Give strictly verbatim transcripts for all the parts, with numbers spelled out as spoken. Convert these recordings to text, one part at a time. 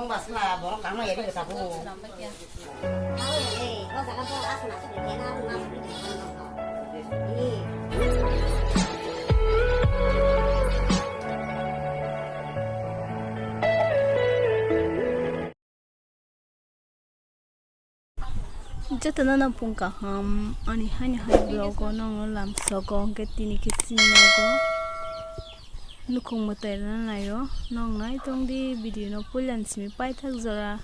Basla borok kangma yari ka sabu. Jotono no pung kaham ani hani hai vlog o nongno lamsogo hwnkhe tini khe sini nogo nukhung mwtai rwna naio. Nong nai tongdi video no puila ni simi paithak jora.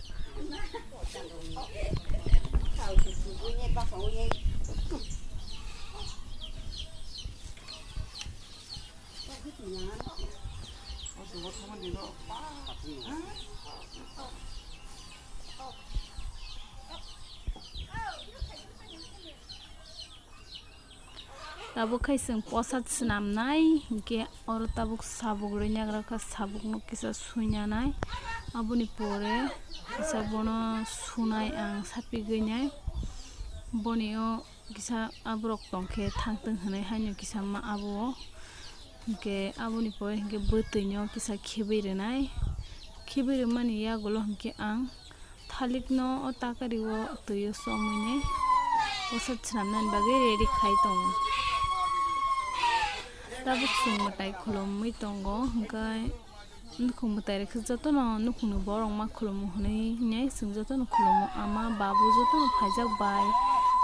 Tabuk khai chwng posat swnamnai, hinkhe oro tabuk sabuk rwinagra kha, sabukno kisa suinanai. Aboni pore kisa bono sunai ang sapigwinai. Boni o kisa aborok tongkhe thangtwng hwnwi haino kisa ma abo o. Hinkhe aboni pore hinkhe bwtwino kisa khibwi rwnai. Khibwi rwmani yagulo hinkhe ang thalikno o takari o twi o chomwi nai bwswk swnamnani bagwi ready khai tongo. Tabuk chwng mwtai khulumwi tongo, hinkhe nukhung mwtai rwkhe jotono nukhungni borok ma khulumu hwnwi nai chwng jotono khulumu, ama babu jotono phaijak bai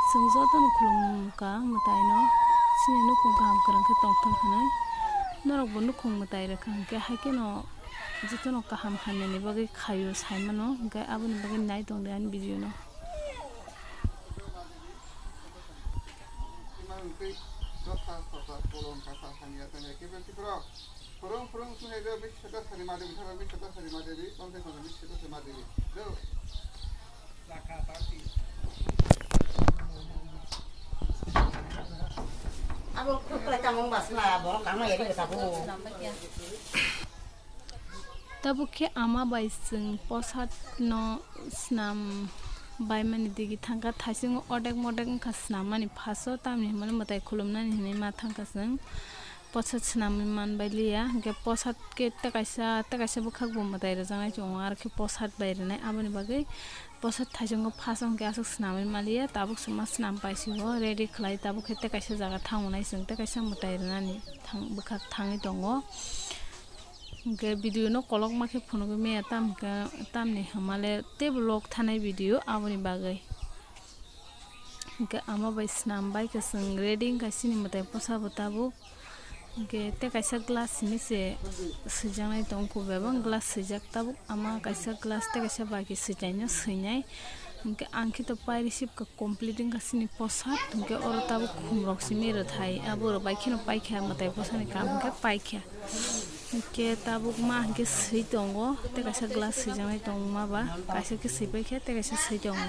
chwng jotono khulumkha mwtaino, chini nukhung kaham kwrwng khe tongthok hwnwi. Norokbo nukhung mwtai rwkha hinkhe haikheno jotono kaham hamyani bagwi khaio saimano, hinkhe aboni bagwi nai tongdi ani video no. Abo khukla tamung basla borok kangma yari ka sabu. Tabuk khe ama bai chwng posat no swnam baimani digi thangkha, thaisingo odek modek wngkha swnam mani phaso, tamni hwnmani mwtai khulumnani hwnwi ma thangkha chwng. Posat swnamwi manbai liya, hinkhe posat khe tei kaisa, tei kaisa bwkhak bo mwtai rwjaknai tongo, aro khe posat bai rwnai, aboni bagwi posat thaisingo phaso hinkhe aswk swnamwi manliya, tabuk se ma swnam paisigo, ready khlai, tabuk khe tei kaisa jaga thango nai chwng, tei kaisa mwtai rwnani thang, bwkhak thangwi tongo. Hinkhe video no kolokma khe phunugwi maya, tam hinkhe tamni hwnmale tei vlog thanai video aboni bagwi. Hinkhe ama bai swnam bai khe chwng ready wngkha chini mwtai posa bo tabuk. Hinkhe tei kaisa glass simi se swijaknai tongo, kubui bai bo glass swijak tabuk. Ama kaisa glass tei kaisa bai khe switaino swinai. Hinkhe ang khe to pai receive kha complete wngkha chini posa. Hinkhe oro tabuk khum rok simi rwthai abo rwbai kheno paikha mwtai posani kam hinkhe paikha. Hinkhe tabuk ma hinkhe swi tongo, tei kaisa glass swijaknai tongo ma ba, kaisa khe swi paikha, tei kaisa swi tongo.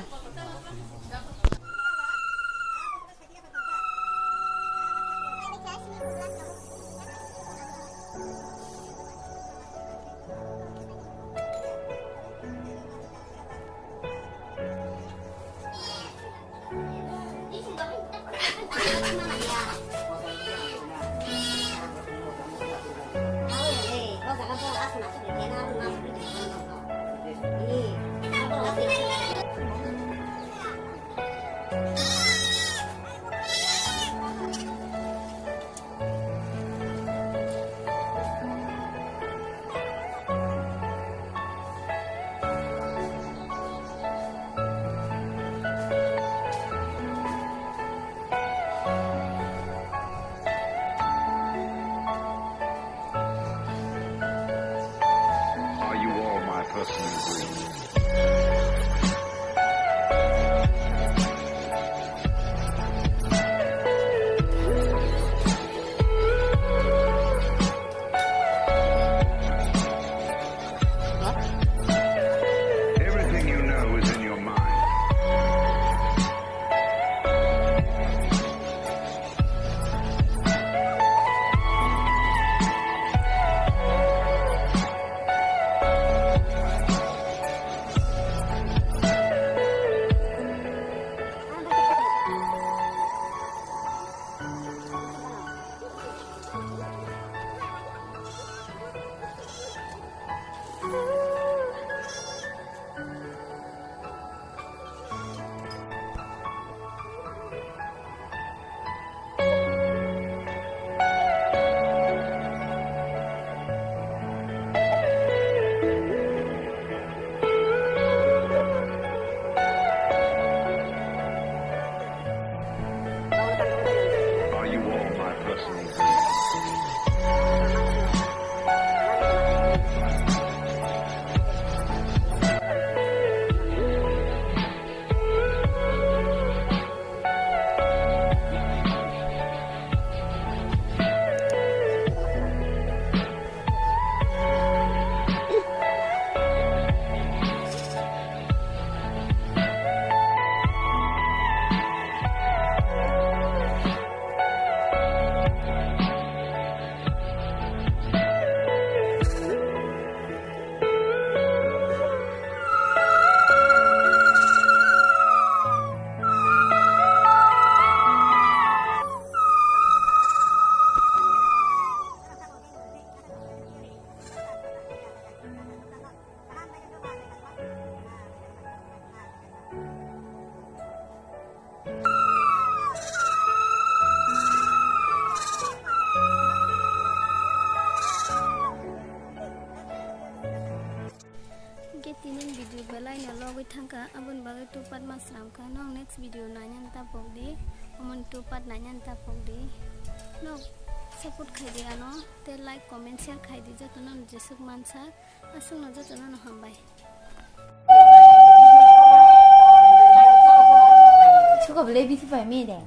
Are you all my personal dreams? Everything you know is in your mind. Laino logwi thangkha, aboni bagwi two part ma sramkha. Nok next video nainani tapokdi, omoni two part nainani tapokdi. Nok support khaidi ano, tei like, comment, share khaidi, jotono jeswk mansak. Aswkno jotono no hambai. Chuko bele bithi pai me de.